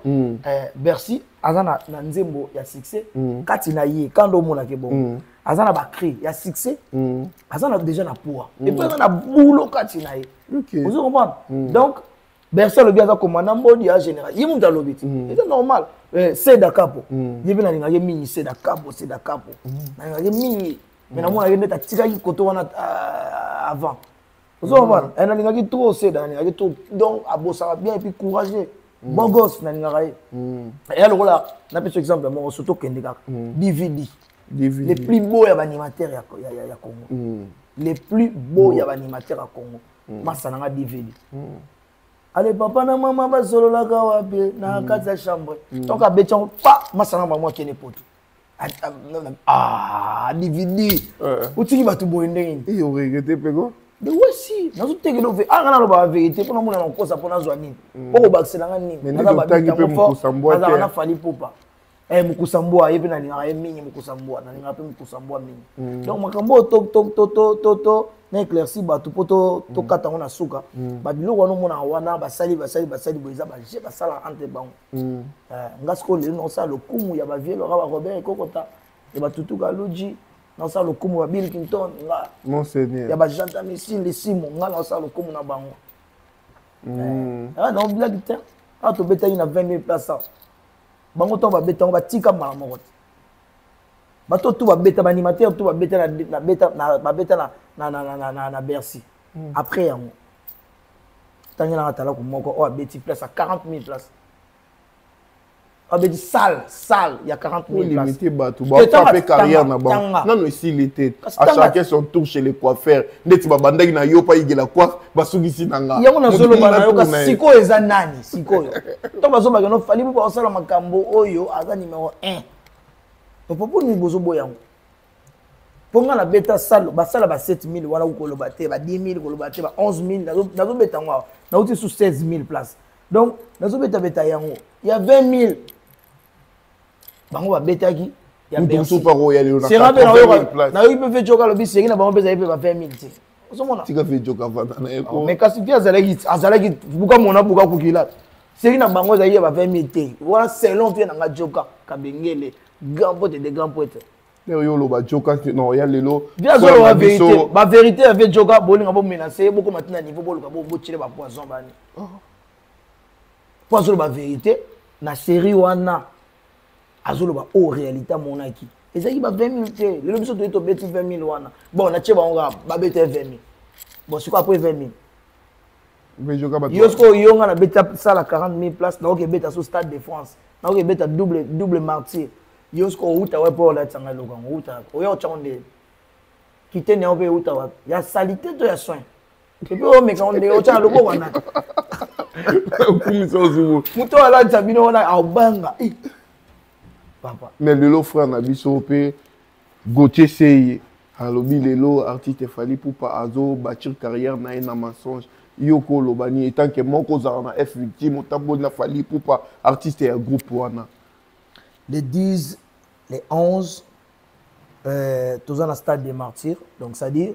Bercy aza na nzembo ya succès kati na ye. Kanda omonaki bongo, aza na bacri ya succès, aza na déjà na poids et puis aza na boulot kati na ye. Ozo comprendre? Donc Bercy alobi aza commandant Mbodi ya général, ye moto alobi ti eza normal. Seda Kapo, ye mpe nalingaki mingi. Seda Kapo, Seda Kapo nalingaki mingi, mais namonaki ndeti atikaki koto wana avant. Ozo comprendre? Nalingaki trop Seda, nalingaki trop. Donc abosaka bien et puis courageux, bon gosse, nalingaka ye. Eya lokola napesa exemple moko, surtout okende kaka DVD, les plus beaux ya baanimateur ya Congo, les plus beaux ya baanimateur ya Congo. Masa nanga DVD, ale papa na mama basololaka wapi? Na kati ya chambre. Donc abeti yango pa masa na bango akende poto. Ah, DVD, otiki bato boye ndenge nini? Oregretter mpe ko? De wesi nazotekela ove anga nalobaka vérité mpona mona nakokosa, mpo nazwa nini, mpo kobakisela nga nini? Nazalaka na Fally Ipupa. Mokusa Mbwa, ye mpe nalingaka ye mingi. Mokusa Mbwa, nalingaka mpe Mokusa Mbwa mingi. Donc makambo oyo to na éclairci bato mpo tokata yango na suka. Babiloko wana omonaka wana, basali basali basali boye, eza baje basala entre bango. Nga sikoyo lelo naosala lokumu ya bavieux loka barobert Ekokota, ya batutuka Luji, naosala lokumu ya Bill Clinton nga. Mon Seigneur. Ya bajanta misili simo, nga naosala lokumu na bango. Naobilaki te awa tobetaki na 20 000 place awa. Bango ntango babeta yango, batika mbala moko te. Bato tu babeta, baanimateur tu babeta babeta na Bercy. Après yango, ntangelanga talaku moko oyo abeti place ya 40 000 place, abeti salle salle ya 40 000. Limité bato bafa carrière na bango nano esili te. À chacun son tour chez les coiffeurs. Ndeti babandaki na yo pa igela coiffe, basukisi na nga. Yango nazoloba nayoka sikoyo eza nani sikoyo ntango bazobaka no Fally mpo basala makambo oyo aza numéro 1 mpo nini bozoboya yango? Mpo nga nabeta salle, basala ba 7000 wana koloba te, ba 10 000 koloba te, ba 11 000 nazobeta yango awa, nauti su 16 000 place. Donc nazobetabeta yango ya 20 000 bango babetaki. Ya mosusu nayoki mpe fe joka alobi série na bango mpe ezali mpe ba 20 000 te. Ozomona? Tika fe joka vanda na ye ko. Mais kasi mpe azalaki buka mona buka kukila série na bango ezalaki ya ba 20 000 te wana, selon mpe nanga joka Kabengele, grand poète de grand poète. Oyo oloba joka non ya lelo. Bien, azoloba vérité, bavérité ya ve joka. Bolinga bomenace, bokoma ntina niveau boluka botiele bapoison bani mpo azoloba vérité na série wana. Azoloba oyo réalité amonaki, ezalaki ba 20 000 te. Lelo biso toyi tobeti 20 000 wana. Bon, natie bango kaka babeta 20 000. Bon, sikoyo après 20 000, yo sikoyo yo nga nabeta sala 40 000 place, nakoki ebeta so Stade de France, nakoki ebeta double double Martyr. Yo sikoyo outa wapi mpo olatisanga eloko yango? Outa oya otyango nde kiteni yango mpe euta wapi? Ya salité to ya soin? Et puis omeka ngo ndenge otya na loboko wana. Okumisa ozubu. Moto oyo alatisa bino wana aobanga papa. Mais lelo frère na biso mpe Gauthier Seye alobi lelo artiste Fally Ipupa azo bâtir carrière na ye na mensonge. Yo ko oloba nini etant que moko ozala na F Victime, otamboli na Fally Ipupa, artiste ya groupe wana? Le 10, le 11, toza na Stade des Martyrs. Donc c'est à dire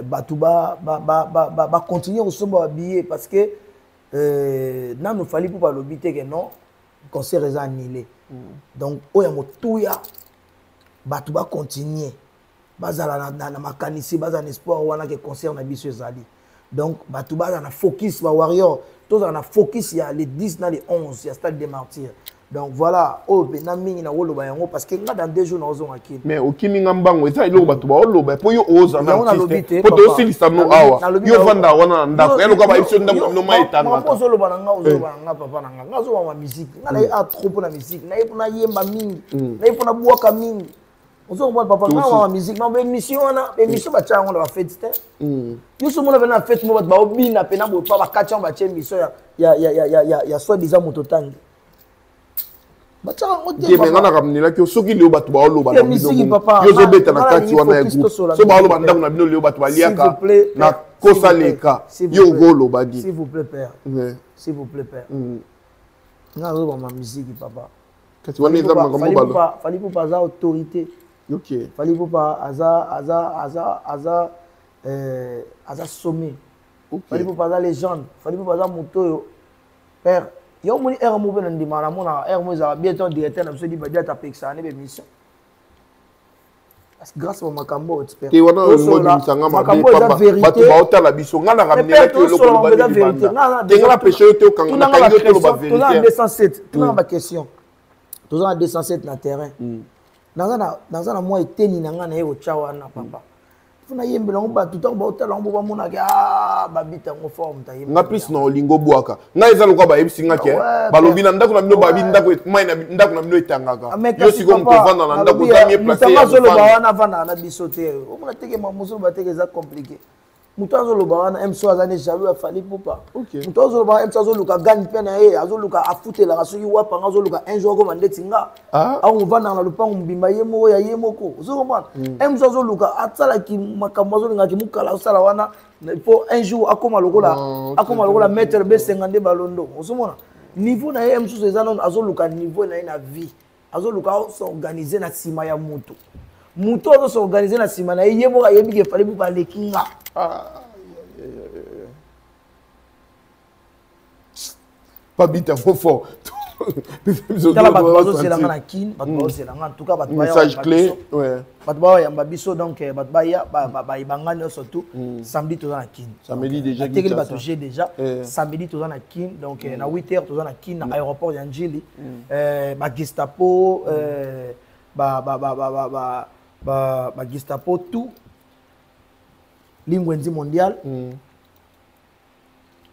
bato bacontinue kosomba babillet parce que nano Fally mpo balobi te ke non, concert eza annulé. Donc oyo ya motuya, bato bacontinue bazala na makanisi, bazala na espoir wana ke concert na biso ezali. Donc bato bazala na focus, bawarrior tozala na focus ya le 10 na le 11 ya Stade des Martyrs. Donc voilà, oyo mpena mingi nakoloba yango parce que nga dans 2 jours naozonga Kini. Mais okimi nga mbango, eza eloko bato baoloba mpo yo oza na Yango nalobi artiste te, mpo papa. toyosilisa no awa. Nalobi Yo ovanda wana na ndako ya lokola bayebisi yo ndako na bino mai Makambo etangaka. ozoloba na nga, ozoloba na nga, papa na nga, nga azobama musique. Nga naye a trop mpo na musique, naye mpo nayemba mingi, naye mpo nabwaka mingi. Ozomona, papa, nga mama musique, ma émission wana, émission batya yango na bafete te. Yo so omona pena na fete mo bato baobina pena boye, pa bakati yango, batie émission ya soi disant moto otangi, batiaka yango te. Te, me nga Papa. Nakaminelaki yo soki lelo bato baoloba Te, na bino misiki, bongo. papa. Yo ozobeta na Nga kati nalingi wana ya focus groupe tosola so baoloba mingi, ndako na bino lelo bato S'il baliaka vous plaît, na père. S'il vous plaît. kosaleka S'il vous yo plaît. okoloba di. S'il vous plaît, père. S'il vous plaît, père. Nga azobama musique, papa. Kasi wana eza makambo balo. Fally Ipupa aza autorité. Fally Ipupa aza sommet. Fally Ipupa aza légende. Fally Ipupa aza moto oyo, père. Yo omoni aire mo mpe na ndima, namonaka aire mo ezalaka bien to directeur na biso di badi ata apekisaka ne bémission parce que grâce ba makambo oyo, père. Te, wana Tosola, olingisanga mabe makambo oyo eza pamba. vérité. Bato baotala biso, nga Mais père, nakaminelaki eloko tosola makambo eza olobani vérité. libanda te, nga napesha yo te, okanga Tunanga nakangi yo te, oloba baquestion, toza na vérité. 207, tunanga baquestion, toza na 207 na terrain. Naza na mwa eteni na ngai naye kotya wana, papa, mpo nayembela yango bato ntango baotala yango, mpo bamonaki babita yango forme tayembela. Nga plus na olingo obwaka ngai eza lokola bayebisi nga ke balobi na ndako na bino, babi ndako mai na ndako na bino etangaka. Ah, mais Yo kasi sikoyo moto papa, ovanda na ndako nalobi, oza mie place moto ya azoloba kovanda. wana avandaka na biso te. Omona teke mosusu bateke eza compliqué. Moto azoloba wana mso aza ne jaloux ya Fally Ipupa. Moto azoloba wana mso azoluka gagne mpe na ye, azoluka afutelaka soki wapanga, azoluka un jour akoma ndeti nga. Akovandaka na lopango mobimba ye moko ya ye moko, ozokomprendre? Mso azoluka asalaki makambo azolingaki mokala asala wana mpo un jour akoma lokola akoma lokola maître Besenga nde balondo. Ozomona niveau na ye mosusu eza nano, azoluka niveau na ye na vie, azoluka asorganize na nsima ya moto. Moto azosorganize na nsima na ye, ye moko ayebi ke Fally Ipupa aleki nga. Babita ngo fort. Tala, bato bazozelanga na Kine, bato bazozelanga, en tout cas bato baya Message koyamba clé. biso. Bato bayamba biso, donc bato baya bayebanga nyonso tout. Samedi toza na Kine. Samedi déjà, Natekeli Kinshasa. bato g déjà. Samedi toza na Kine, donc na 8 heures toza na Kine, na aéroport ya Njili. Bagestapo, bagestapo tout, Lingwenzi mondial,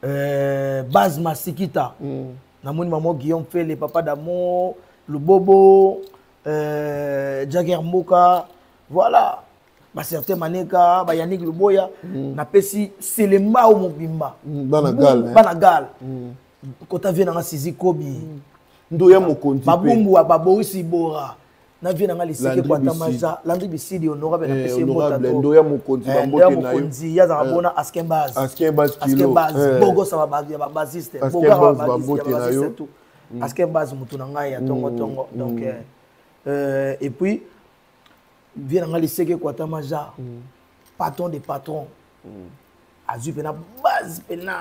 base Masikita. Namoni mamo Guillaume Fele, papa d'amour Lubobo, Jager Mboka, voilà, bacertain Maneka, bayanik Luboya. Napesi Selembao mobimba. Bana Gal, hein. Bana Gal, kota vie nanga Sizi Kobi. Ndoya mokonzi mpe. Babumbu, baboris Ibora na vie nanga Liseke. Landry Kwata Bisidi. Maja, Landri Bisidi, honorable. Napesi ye Honorable, mbote. Ndoya mokonzi, bambote Ndoya na yo. mokonzi, ye azalaka bona Askembaz. Askembaz kilo. Askembaz, bogosa ya babasiste. Askembaz, bambote na yo. Tout Askembaz, motu na ngai ya tongo tongo. Donc et puis vie nanga Liseke Kwata Maja, patron de patron, azwi mpena base mpena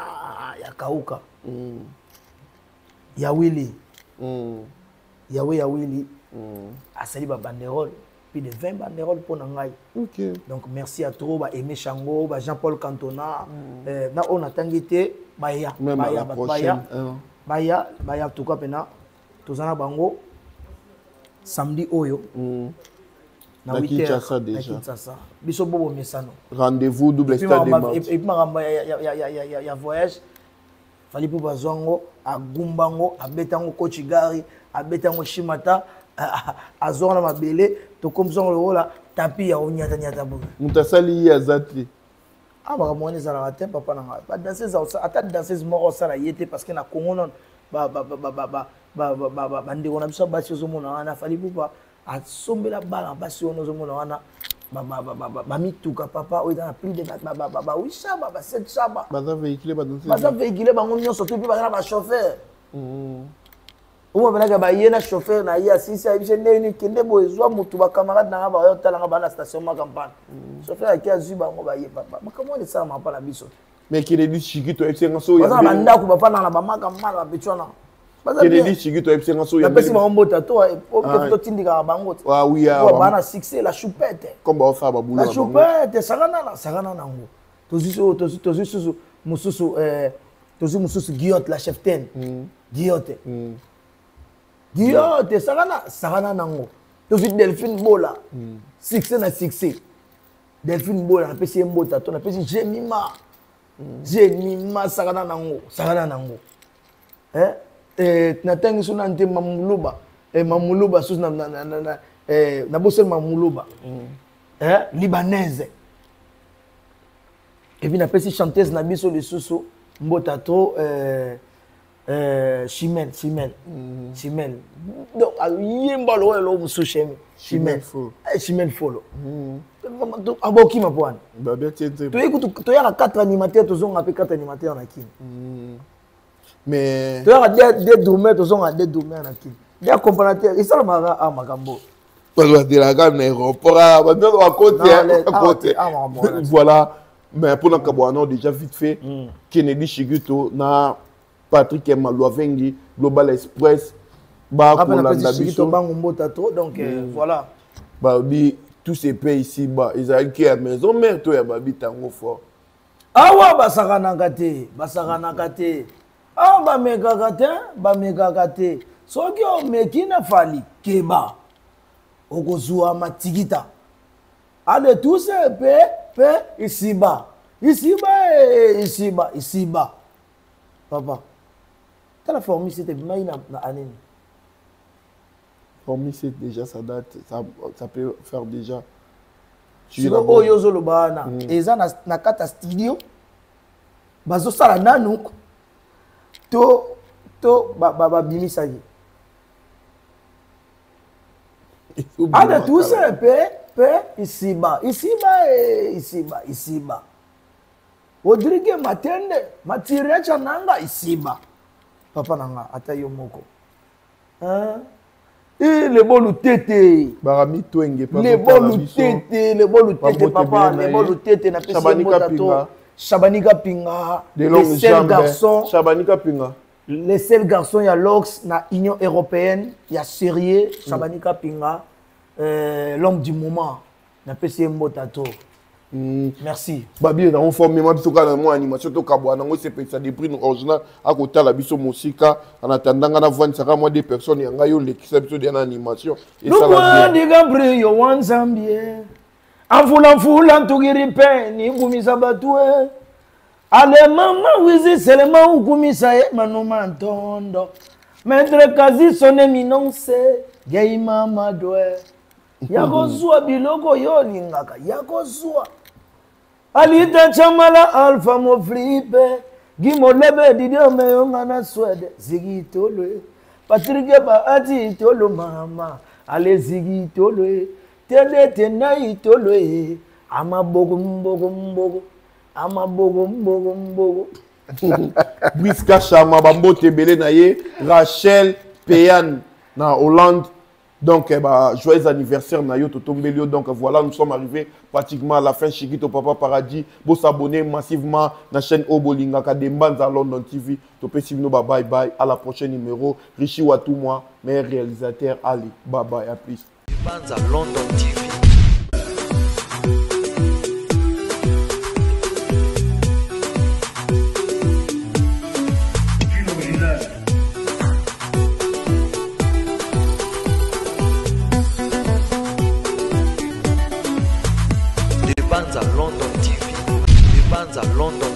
ya kauka ya Wili. Yawe ya Wili asali babanderole, plus de 20 banderole mpo na ngai. Donc merci à trop, ba Aimé Chango, ba Jean-Paul Cantona, na oyo natangi te, baya. Même à Baya la bato baya. prochaine, hein. Baya, baya, en tout cas mpena toza na bango samedi oyo na Na 8 heures, Kinshasa na déjà. Kinshasa, biso bobo mesano. Rendez-vous double Et puis stade des et puis makambo ya voyage, Fally mpo bazwa yango, agumba yango, abeta yango kochigari, abeta yango shimata, azwanga na mabele, tokomisa yango lokola tapi ya onyatanyata boye. Moto asali ye aza te. Ah, makambo wana ezalaka te, papa na ngai. Badanseuse, ata danseuse moko osala ye te, parce que na Congo nono bandeko na biso ya basi ozomona wana, Fally Ipupa asombela bana basi wana ozomona wana bamituka, papa, oyo eza na plus de ba 8 chaba, ba 7 chaba. Baza véhicule badanse. Baza véhicule bango nyonso to mpe baza na bachauffeur. Omo penaka baye na chauffeur na ye, asisi, ayebisi ndenge nini, kende boye, zwa motu, bacamarade nanga bayo otalanga baa na station Makampane. Chauffeur ake azwi bango, baye. Papa, makambo wana esalamaka mpa na biso. Mais Kennedy Chiki, toyebisi nga so. Baza na bandako, bafandaka na bamakampane, bapeti wana baza Kennedy bien. Chiki, toyebisi nga so. Napesi bango mbota to. Ah. Totindikaka bango te. Ah oui, ah, Po baa na succès, la choupette. Comme baosala babulo La na bango. choupette, sakana sakana nango. Tozwi susu mosusu, tozwi mosusu Guillotte, la cheftaine Guillotte. Dio te sakana sakana nango. Tozwi Delphine Bola. Succès na succès. Delphine Bola napesi ye mbota to napesi Jemima. Jemima sakana nango, sakana nango. Eh? Eh, natangi so nani te Mamuluba. Eh, Mamuluba susu na na na na eh, nabosani Mamuluba. Eh, libanaise. Et puis napesi chanteuse na biso lisusu mbota to Chimène, Chimène, Chimène. Donc ayemba lokola eloko mosusu Chimène. Chimène Folo. Chimène Folo. Abokima po wana. Babia tie nzembo. Toyei kutu toyaka 4 animateurs, tozonga mpe 4 animateurs na Kini. Mais toyaka deux dormeurs, tozonga deux dormeurs na Kini. Deux accompagnateurs, esalamaka a makambo. Bato badelaka na aéroport, bato bakoti, bakoti. Voilà. Mais pour na kabwana déjà vite fait, Kennedy Shiguto na Patrick Malouavengi, Global Express, bakolanda biso. Bango mbota to, donc voilà. Babi tous ces pays ici bas, ezalaki ya maison mère to ya babi tango fort. Awa basakanaka te, basakanaka te. Awa bamekaka te, bamekaka te. Soki omeki na Fally, keba. Okozwa matikita. Ale tous pe pe isiba. Isiba isiba isiba. Papa. Tala formule c'était mai na na année. Formule c'est déjà ça date, ça peut faire déjà. Siko oyo ozoloba wana eza na kati ya studio bazosala nanu to to babimisaki. Ade tout ça pe pe isiba isiba isiba isiba. Rodrigue Matende Matirecha nanga isiba. Papa nanga ata yo moko. Hein? Et le bon tete. Barami Twenge papa. Le bon tete, le bon tete papa, le bon tete na pesi Shabanika Pinga. Shabanika Pinga. Le seul garçon. Shabanika Pinga. Le seul garçon ya l'Ox na Union européenne, ya sérieux Shabanika Pinga, l'homme du moment. Na pesi mbotato. Merci. Babi na formé ma biso kana mo animation to kabwa nango c'est pesa des prix original à côté la biso musika en attendant na vendre ça moi des personnes yanga yo lekisa biso de na animation et ça va bien. Gabriel yo wanzambie. Amfula mfula ntugiri pe ni ngumisa batue. Ale mama wizi selema ukumisa e manuma ntondo. Maître Kazi son éminence gay mama doe. Yakozwa biloko yo lingaka yakozwa. Alita chamala alpha mo flipe gimolebe didio meyonga na swede zigitolwe Patrick ba ati tolo mama ale zigitolwe tele tenai tolwe amaboko mboko mboko amaboko mboko mboko. Briska Chama bambote belé na ye Rachel Peyan na Hollande. Donc, eh ben, joyeux anniversaire Nayo Totombelio. Donc voilà, nous sommes arrivés pratiquement à la fin. Chikito Papa Paradis. Vous s'abonner massivement à la chaîne Obolinga Kadembanza London TV. Topé Sivno, bye bye. À la prochaine numéro. Richie Watou, moi, meilleur réalisateur. Allez, bye bye, à plus. Banza London TV. London TV. London.